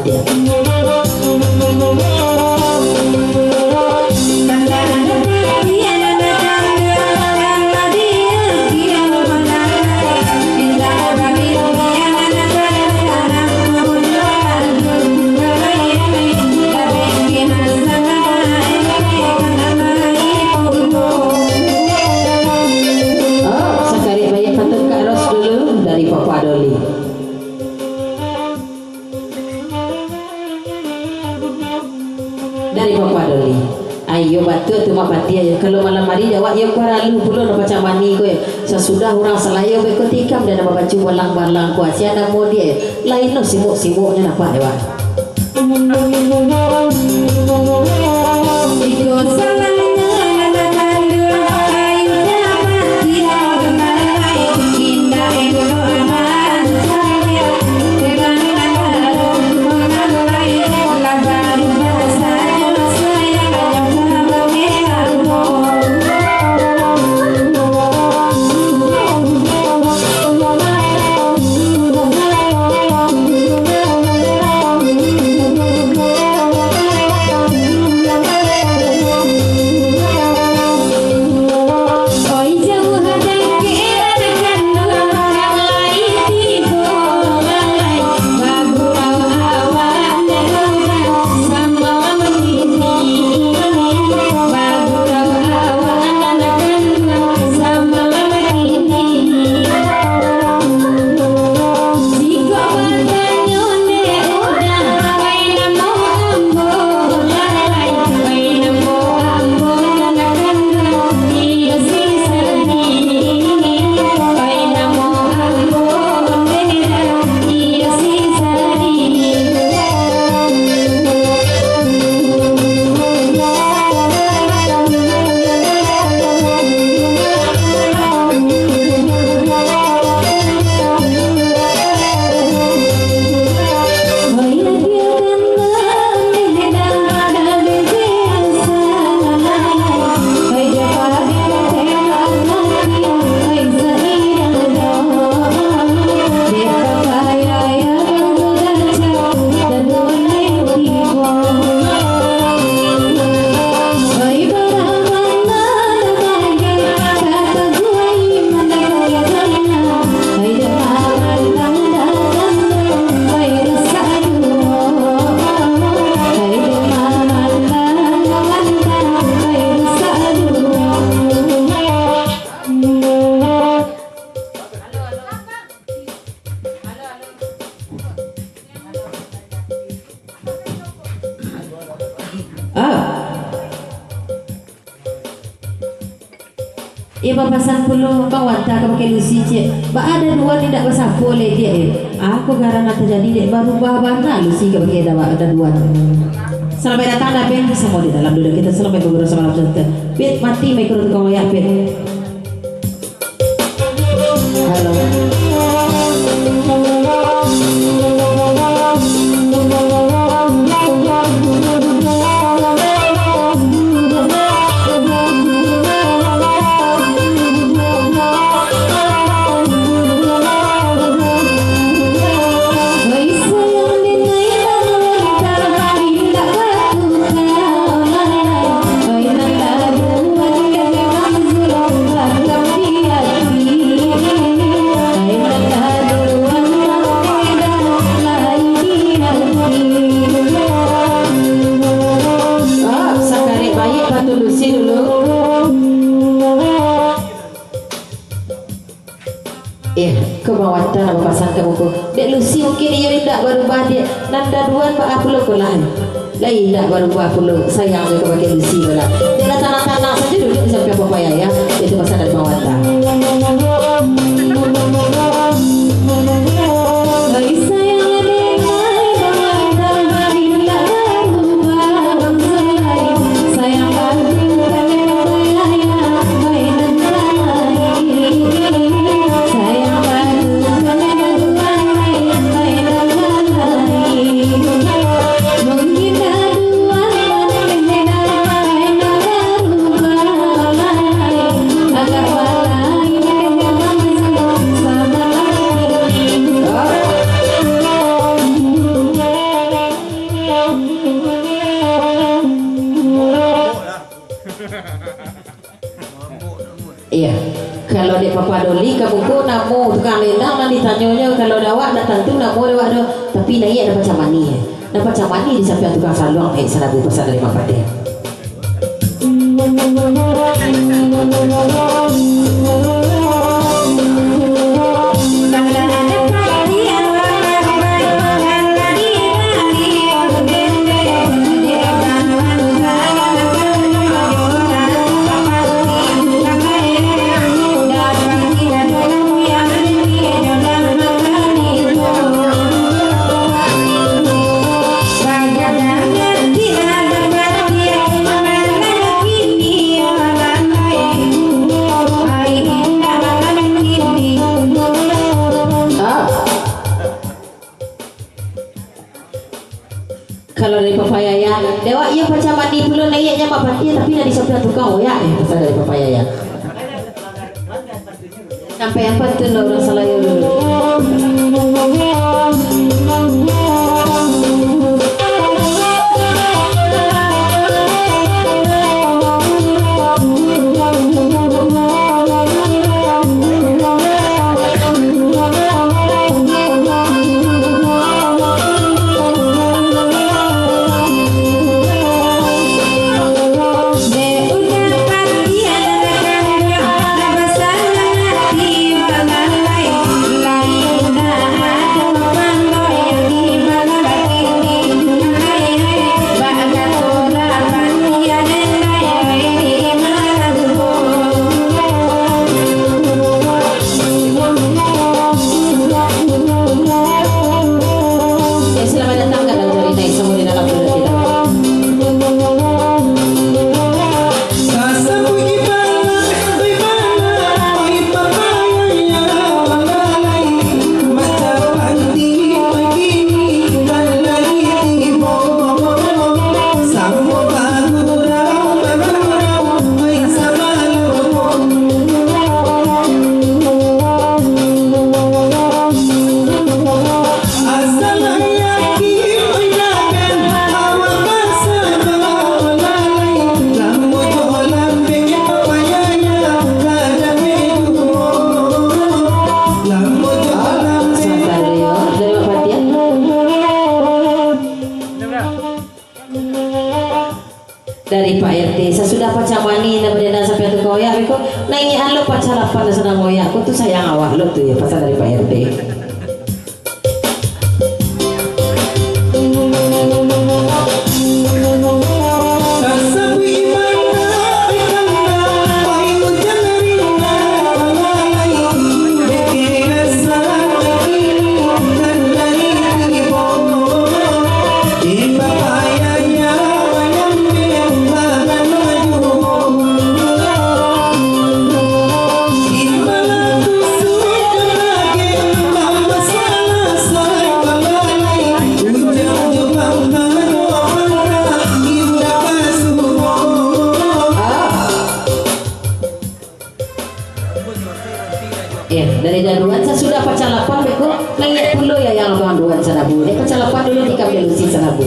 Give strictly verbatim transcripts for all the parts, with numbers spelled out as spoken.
Oh, sakarek baiak patuh Kak Ros dulu dari Papa Doli. Dari Papa Doli. Ayo batua tu Mak Pati, ayo. Kalau malam hari jawab, iyo paralu pulo nak pacamani ko, yo. Sasudah urang salayo beko tikam, dan babaco balang-balang ko, asia namo dia, yo. Lain no simuk-simuknyo nampak, yo, Wak. Ah. Iyo, bapasan pulo, Bang Wanta ka pakai lusi, cek. Baa daduan indak basapo lai, cek, eh. Ako garang nan tajadi, dek barubah bana lusi ka pakai da-, daduan. Salamaik datang, Dapin. Samo di dalam duduak kito, salamaik baguru samalam sante. Pit, mati mikro tukang wayak, Pit. Halo. Ah, sakarek baiak patuh lusi dulu. Eh, ko Bang Wanta nak bapasan ka muko. Dek lusi mungkin iyo indak barubah, dek. Nan daduan baa pulo ko lah. Lai indak barubah pulo, sayang jo ka pakai lusi ko lah. Dek lah tanang-tanang sajo duduak di sampiang Papa Yaya. Itu pasan dari Bang Wanta. Iya. Kalau dek Papa Doli, ka muko namo tukang lendang nan ditanyo nyo, kalau dek awak ndak tantu namo dek awak doh, tapi naiak nan pacah manih. Nan pacah manih di sampiang tukang saluang, eh, sanabu pasan dari Mak Patih. Kalau dari Papa Yaya, dek awak iyo pacah manih pulo, naiaknyo Mak Patih, tapi nan di sampiang tukang oyak, eh, pasan dari Papa Yaya. Sampai apa tu lo urang Salayo dulu. Ya, selamat datang ka Daun Jarinai, samo di dalam dulu kita. Dari Pak R T, sasudah pacah manih nan badan sampai tu ka oyak beko, naiak lo pacah lapan nan sadang oyak, ko tu sayang awak lo tu ya, pasan dari Pak R T. Eh, dari daduan sasudah pacah lapan beko, naiak pulo ya yang abang duan sanabu. Eh, pacah lapan dulu tikam delusi sanabu.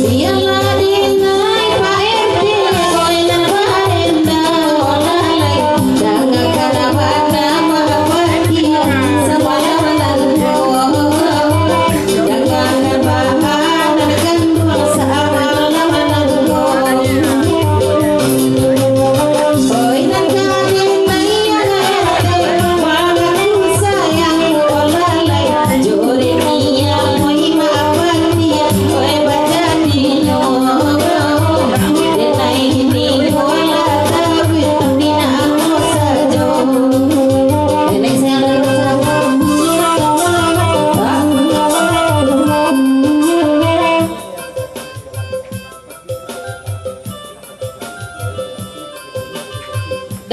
Iyalah dinai Pak R T, koi nan barenda, olalai, dangakan abah nama Pak R T, samalam nan ko.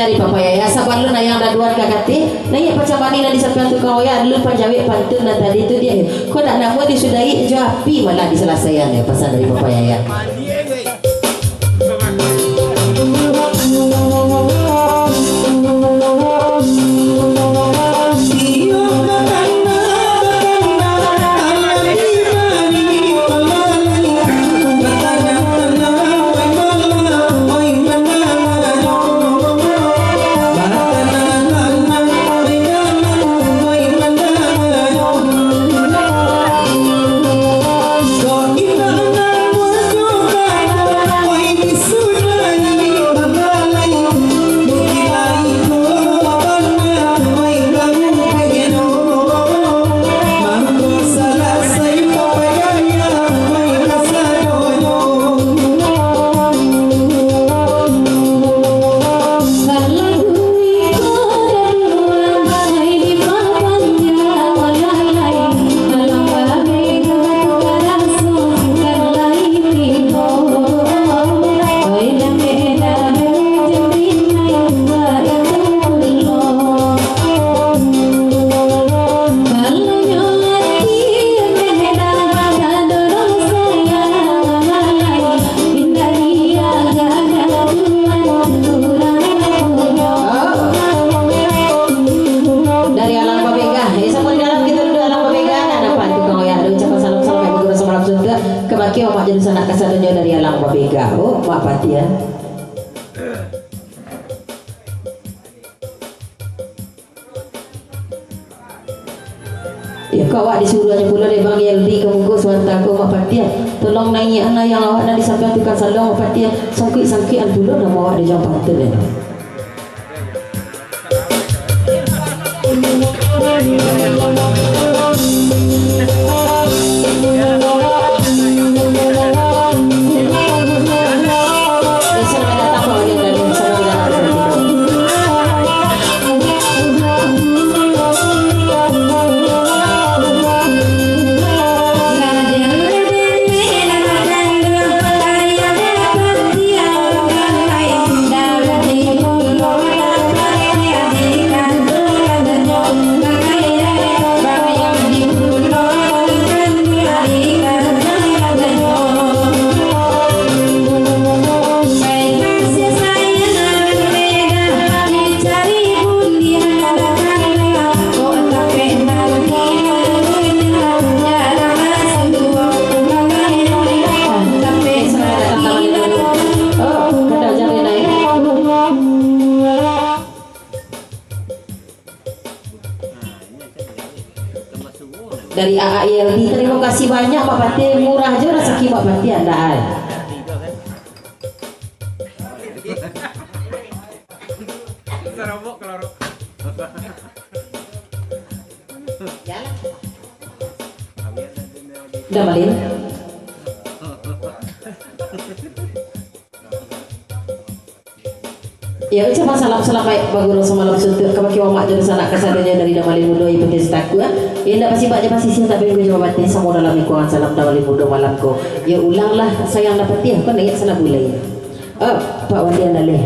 Dari Papa Yaya, sabalun ayang daduan ka kateh, naiak pacah manih nan di sampiang tukang oyak, dulu panjawek pantun nan tadi tu dia. Kok nak namo disudahi jo api malah disalasaian, ya, pasan dari Papa Yaya. Oke, Mak Jadu sanak kasadonyo dari Alang Babega. Oh, Mak Patiah. Iyo, kok awak disuruahnyo pulo dek Bang Yeldi ka muko sabanta ko, Mak Patiah. Tolong naiak-an layang awak nan di sampiang tukang salon, Mak Patiah. Sangkuik-sangkuikan pulo namo awak di jauah pantun, yo. Dari A A I L D, terima kasih banyak, Pak Patih. Murah jo rasaki Pak Patih, anda ai. Dah balik. Iyo, ucapan salam salamaik baguru samalam suntuak kabake mamak jo dunsanak kasadonyo dari Damali Mudo, Ibu Teh Sitaku, eh. Indak basibak jo basisiah, tapi minggu jo babateh, samo dalam lingkungan salam Damali Mudo malam ko. Iyo, ulanglah sayang dapatiah, ko naiak sanak bulai. Eh, Pak Wandi Andaleh.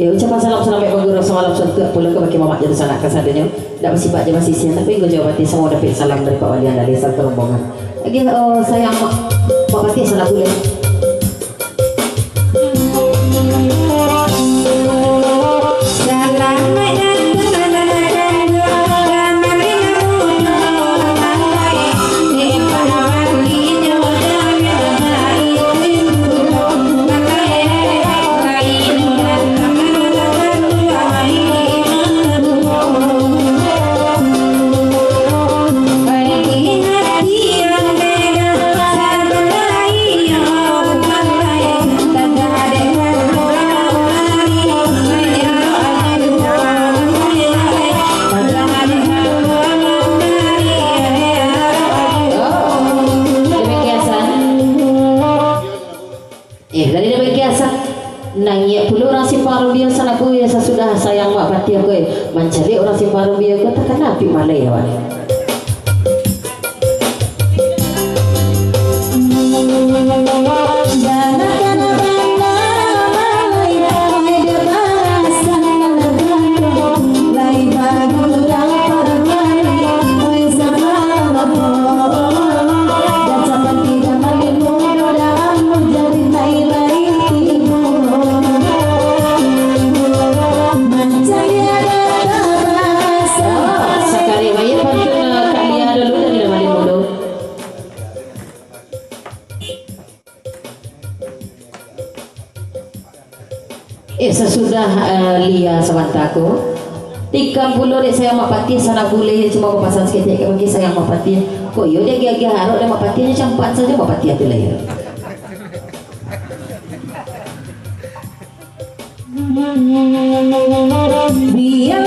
Iyo, ucapan salam salamaik baguru samalam suntuak pulo kabake mamak jo dunsanak kasadonyo. Indak basibak jo basisiah, tapi minggu jo babateh, samo dapek salam dari Pak Wandi Andaleh sarto rombongan. Lagi, eh, sayang Mak, Mak Patih sanak bulai. Eh, dari dapek kiasan, naiak pulo urang Simpang Rumbia, sanak bulai, sasudah sayang Mak Patih ko, eh, mancaliak urang Simpang Rumbia ko, takana api malai awak ni. Sakali bayi pantun, eh, Kak Lia dulu dari Damali Mudo. Eh, sasudah, eh, Lia sabanta ko, tikam pulo dek sayang Mak Patih, sanak bulai, cuma bapasan saketek ka bagi sayang Mak Patih. Kok iyo diagiah-agiah arok dek Mak Patih, nyo campak sajo Mak Patih tu lah yo. Biar